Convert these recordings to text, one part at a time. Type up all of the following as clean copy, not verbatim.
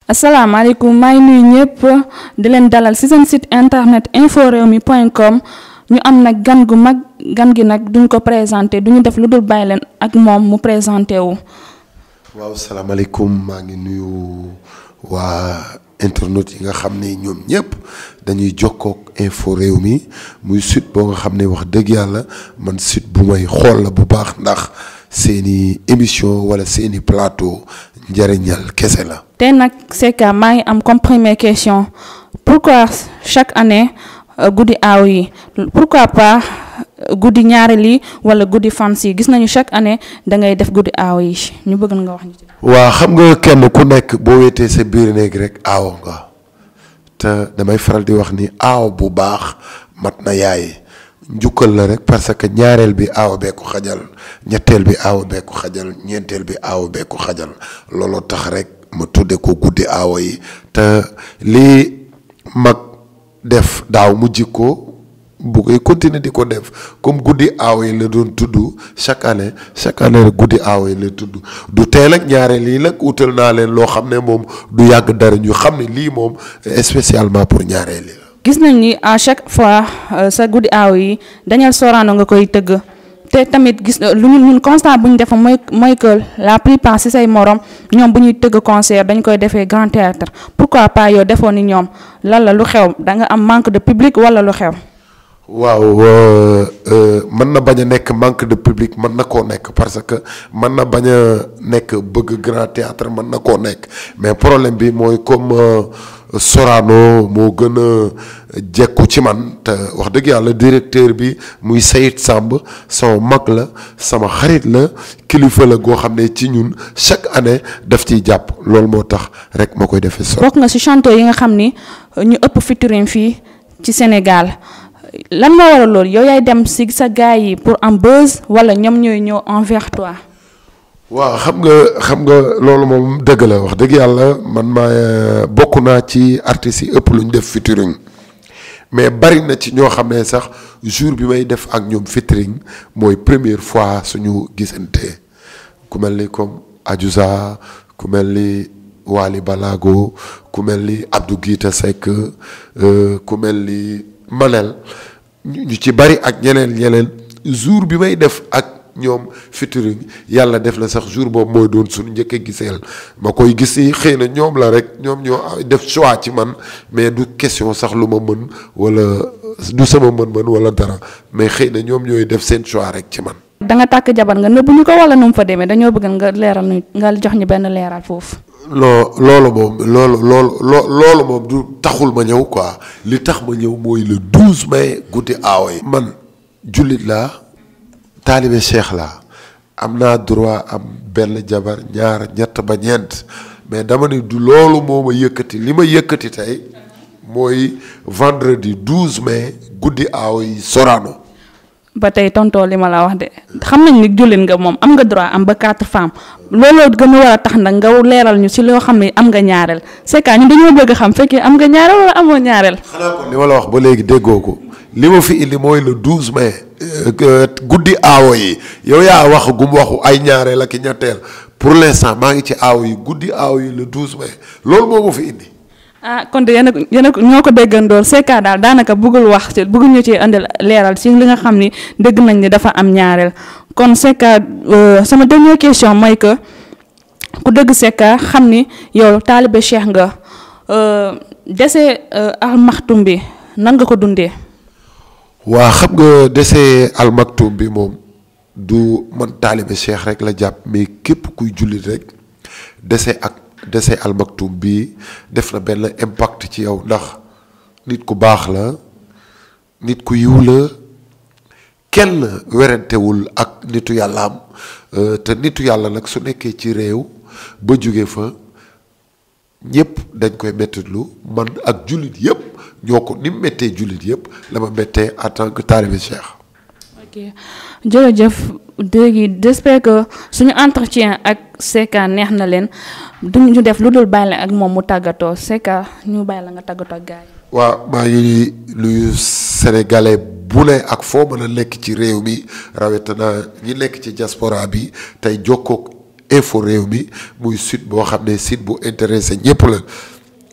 asalaamaaleykum maa ngi nuyu ñëpp di leen dalal ci seen site internet inforewmi.com ñu am nag gan gu mag gan gi nag duñ ko présenté duñu def lu dul bàyyi leen ak moom mu présenté wu. waaw salaamaaleykum maa ngi nuyu waa internet yi nga xam ne ñoom ñëpp dañuy jokkook info réew mi muy site boo nga xam ne wax dëgg yàlla man site bu may xool la bu baax ndax seeni émission wala seeni plateau njëriñal kese la. tey nag Secka maa ngi am comme première question pourquoi chaque année guddi aaw yi pourquoi pas guddi ñaareel yi wala guddi fans yi gis nañu chaque année da ngay def guddi aaw yi ñu bëgg nga wax ñu ci. waa xam nga kenn ku nekk boo wéetee sa biir néeg rek aaw nga te damay faral di wax ni aaw bu baax mat na yaay njukkal la rek parce que ñaareel bi aaw bee ko xajal ñetteel bi aaw bee ko xajal ñeenteel bi aaw bee ko xajal looloo tax rek ma tudde ko guddi aaw yi te lii mag def daaw mu jikko bu koy continuer di ko def comme guddi aaw yi la doon tudd chaque année rek guddi aaw yi la tudd du teel ak ñaareel lii nag utal naa leen loo xam ne moom du yàgg dara ñu xam ne lii moom spécialement pour ñaareel yi la. gis nañ ni à chaque fois sa guddi aaw yi Daniel Sorano nga koy tëgg te tamit gis lu ñun constat bu ñu def mooy que la plupart ci say morom ñoom bu ñuy tëgg concert dañ koy defee grand théâtre pourquoi pas yow defoon ni ñoom lan la lu xew da nga am manque de public wala lu xew. waaw mën na bañ a nekk manque de public mën na koo nekk parce que mën na bañ a nekk bëgg grand théâtre mën na koo nekk mais problème bi mooy comme Sorano moo gën a jekku ci man te wax dëgg yàlla directeur bi muy Sayid Samb sama mag la sama xarit la kilifa la goo xam ne ci ñun chaque année daf ciy jàpp loolu moo tax rek ma koy defee Sorano. bokk nga ci chanteur yi nga xam ni ñu ëpp featuring fii ci Sénégal. lan moo waral loolu yow yaay dem ci sa gars yi pour am buzz wala ñoom ñooy ñëw envers toi. waaw xam nga loolu moom dëgg la wax dëgg yàlla man maa bokk naa ci artistes yi ëpp lu ñu def featuring mais bari na ci ñoo xam ne sax jour bi may def ak ñoom featuring mooy première fois suñu gisante ku mel ni comme Adiouza ku mel ni Wally Balago ku mel ni Abdou Guita Seck ku mel ni Manel ñu ci bari ak ñeneen jour bi may def ak ñoom featuring yàlla def la sax jour boobu mooy doon suñu njëkk a giseel ma koy gis yi xëy na ñoom la rek ñoom ñoo def choix ci man mais du question sax lu ma mën wala du sama mën-mën wala dara mais xëy na ñoom ñooy def seen choix rek ci man. da nga tàkk jabar nga nëbbu ñu ko wala nu mu fa demee dañoo bëgg nga leeral nga jox ñu benn leeral foofu. loolu moom du taxul ma ñëw quoi li tax ma ñëw mooy le 12 mai guddi aaw yi. man jullit laa taalibe cheikh laa am naa droit am benn jabar ñaar ñett ba ñeent mais dama ne du loolu moo ma yëkkati li ma yëkkati tey mooy vendredi 12 mai guddi aaw yi Sorano. ba tey tontoo li ma la wax de xam nañ ni jullit nga moom am nga droit am ba 4 femmes looloo gën a war a tax nag nga leeral ñu ci loo xam ne am nga ñaareel Secka ñun dañoo bëgg a xam fekkee am nga ñaareel wala amoo ñaareel. xanaa kon li ma la wax ba léegi déggoo ko li ma fi indi mooy le 12 mai guddi aawo yi yow yaa wax gum waxu ay ñaareel ak ñetteel pour l'instant maa ngi ci aawo yi guddi aawo yi le 12 mai loolu moo ma fi indi. kon de yéen a ñoo ko déggandoor Secka daal daanaka bëggul wax ci bëggul ñu ci andil leeral ci li nga xam ni dégg nañ ni dafa am ñaareel kon Secka sama dernière question mooy que ku dëgg Secka xam ni yow taalibe cheikh nga dese Al Maktoum bi nan nga ko dundee. waa xam nga dese Al Maktoum bi moom du man taalibe cheikh rek la jàpp mais képp kuy jullit rek dese Al Maktoum bi def na benn impact ci yow ndax nit ku baax la nit ku yiw la kenn werantewul ak nitu yàlla am te nitu yàlla nag su nekkee ci réew ba jóge fa ñëpp dañ koy mettitlu man ak jullit yëpp ñoo ko ni mu méttee jullit yëpp la ma méttee en tant que taalibe cheikh. ok jërëjëf léegi j'espère que suñu entretien ak Secka neex na leen duñu def lu dul bàyyi la ak moom mu tàggatoo Secka ñu bàyyi la nga tàggatoo ak gars yi. waaw maa ngi nuyu sénégalais bu ne ak foo mën a nekk ci réew mi rawatina ñi nekk ci diaspora bi tey jokkoog info réew mi muy site boo xam ne site bu intéressé ñëpp la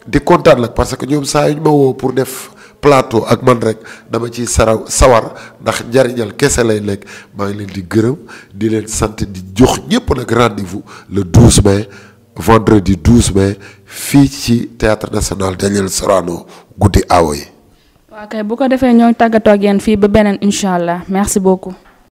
di kontaan nag parce que ñoom saa yu ñu ma woo pour def plateau ak man rek dama ciy sawar ndax njariñal kese lay lekk maa ngi leen di gërëm di leen sant di jox ñëpp nag rendez-vous le 12 mai vendredi 12 mai fii ci théâtre national Daniel Sorano guddi awo yi. waaw kay bu ko defee ñooy tàggatoo ak yéen fii ba beneen incha allah merci beaucoup.